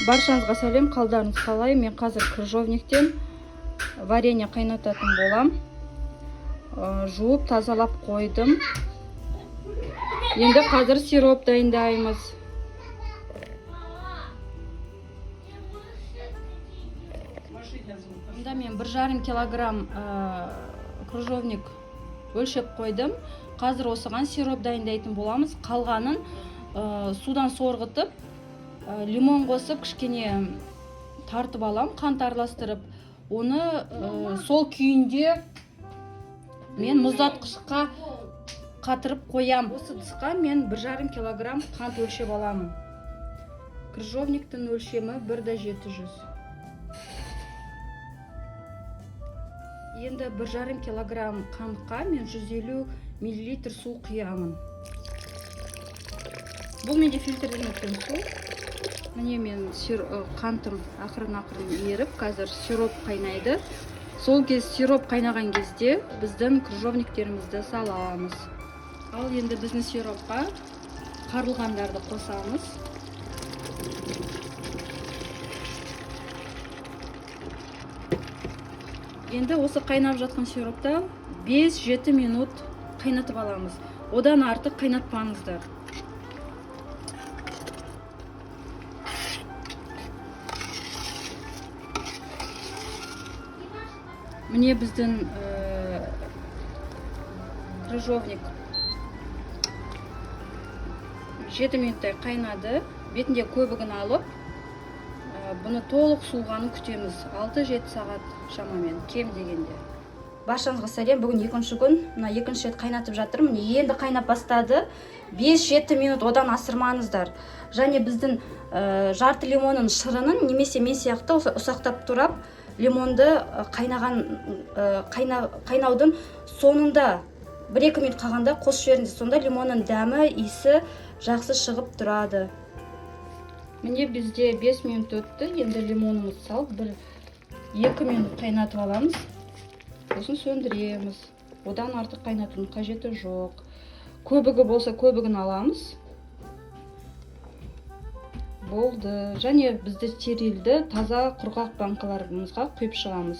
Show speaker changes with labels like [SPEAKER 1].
[SPEAKER 1] Баршаңызға сәлем, қалдарыңыз қалай? Мен қазір крыжовниктен варенье қайнататын болам. Жуып тазалап қойдым. Енді қазір сироп дайындаймыз. Мұнда мен 1,5 килограмм крыжовник өлшеп қойдым. Қазір осыған сироп дайындайтын боламыз. Қалғанын судан сорғытып, лимон қосып кішкене тартып алам, қант араластырып. Оны сол күйінде мен мұздатқышқа қатырып қоям. Осы ыдысқа мен 1,5 килограмм қант өлшеп аламын. Крыжовниктің өлшемі 1,7. Енді 1,5 килограмм қантқа мен 150 миллилитр су құямын. Бұл менде фильтрден өткен су. Міне мен қантым ақырын-ақырын еріп, қазір сироп қайнайды. Сол кез сироп қайнаған кезде біздің крыжовниктерімізді саламыз. Ал енді біздің сиропқа қарлығандарды қосамыз. Енді осы қайнап жатқан сиропта 5-7 минут қайнатып аламыз. Одан артық қайнатпаңыздар. Міне біздің крыжовник 7 минуттай қайнады. Бетінде көбігін алып, бұны толық суығанын күтеміз. 6-7 сағат шамамен, кем дегенде. Баршаңызға сәлем. Бүгін екінші күн. Мына екінші рет қайнатып жатырмын. Міне енді қайнап бастады. 5-7 минут, одан асырмаңыздар. Және біздің жарты лимонның шырынын немесе мен сияқты осы ұсақтап турап лимонды қайнаудың соңында 1-2 минут қалғанда қосып жіберіңіз. Сонда лимонның дәмі, иісі жақсы шығып тұрады. Міне бізде 5 минут өтті. Енді лимонымызды салып 1-2 минут қайнатып аламыз. Сосын сөндіреміз. Одан артық қайнатудың қажеті жоқ. Көбігі болса көбігін аламыз. Болды. Және бізді стерильді таза құрғақ банкаларымызға құйып шығамыз.